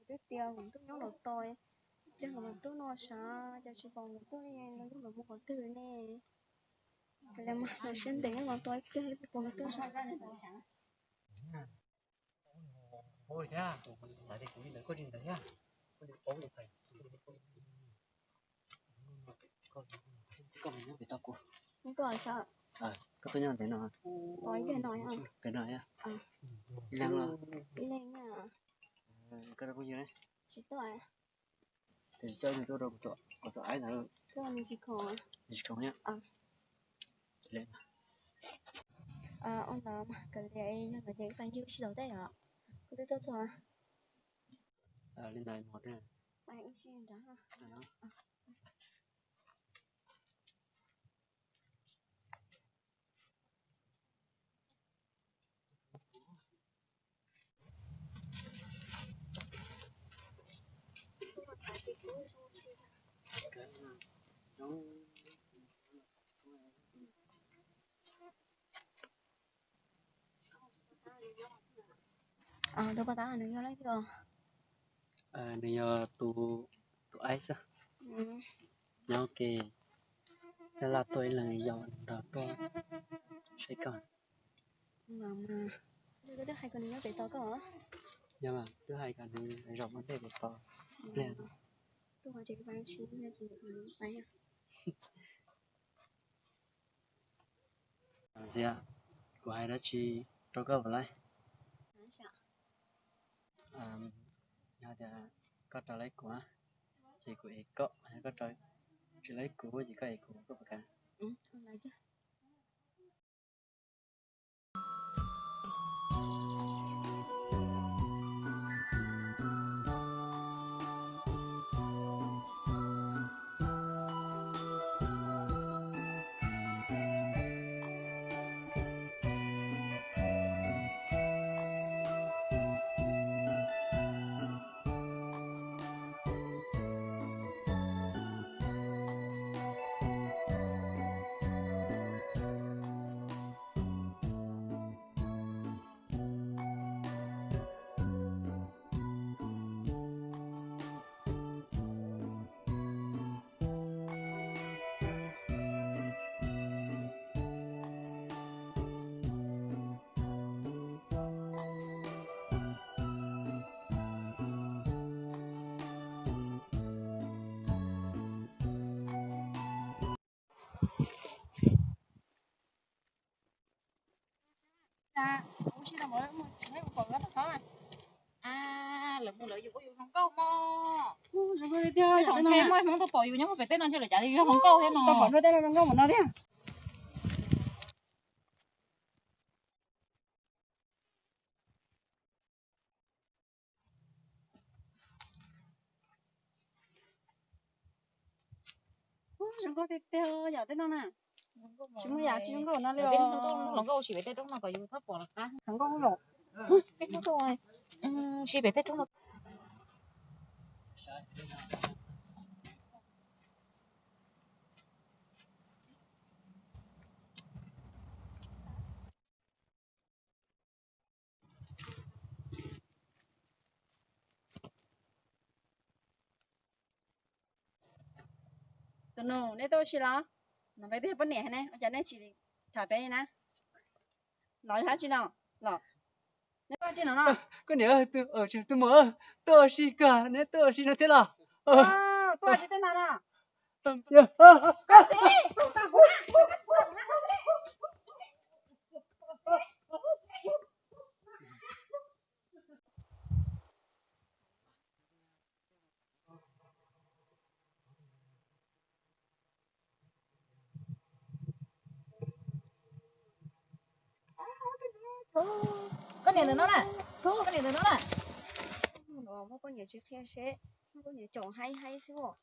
Twb tias kuv tuaj nyob los tos ib pliag los tuaj no sav, cas tsis pom kuv tuaj li, los mus qhov twg ne? Los mas siab ntev los tos ib pliag pom kuv tuaj sav. Koj tuaj nyob ntawm no, tos ib pliag no, ib leeg los? Ib leeg na. Koj rau phooj ywg ne? Tsis tuaj. Tes coj ib leeg tuaj rau kuv tus aib ntawd. Nws tsis khoom. Nws tsis khoom thiab. Ua ntawd mas kav liam, yog ntawd ces pais ncig ua si tom tej os. Koj twb tuaj txog. Li ntawd mus tej. Tus poj tab nws yog leej twg? Nws yog tus, tus aib xwb. Nyob ke, laj laj tuaj ib leeg yau nrog tuaj saib koj. Twb hais kom nws nyob pem tos koj. Yog mas, twb hais kom nws zaum ua ntej pem tos pliag. Ntxias, kuv hais dab tsi rau koj puas laib? Yog tias koj raws laib kuv, ces kuv ev koj, yog koj tsis laib kuv ces koj ev kuv, koj puas kam? Lawv mus lawv yus ua yus hluas nkauj mog. Ntshe muaj Hmoob tuaj pom yus nyob pem teb no ntshe lawv cav yus yog hluas nkauj thiab no. Tau pom dua tej no zoo nkauj mus no thiab. Zoo nkauj tiag tiag yom tej no na. Tsis muaj yam tsis zoo nkauj no li os. Hluas nkauj sim pem tej roob no kom yus txhob pom lawv qab. Hluas nkauj los. Tej hluas nkauj sim pem tej roob no. Tus nus, neb tuaj ua si los? No peb twb yog poj niam ne, ua cas neb tsis tham peb li na? Los yog dab tsi no? Los, neb tuaj ua si no no? Koj niam, tus muam, tuaj ua si kag, neb tuaj ua si no thiab los? Tuaj ua si tej no no. Koj niam ntawm no na, koj niam ntawm no na. Muab koj niam tsis qhia seb, muab koj niam caum haib haib xwb os.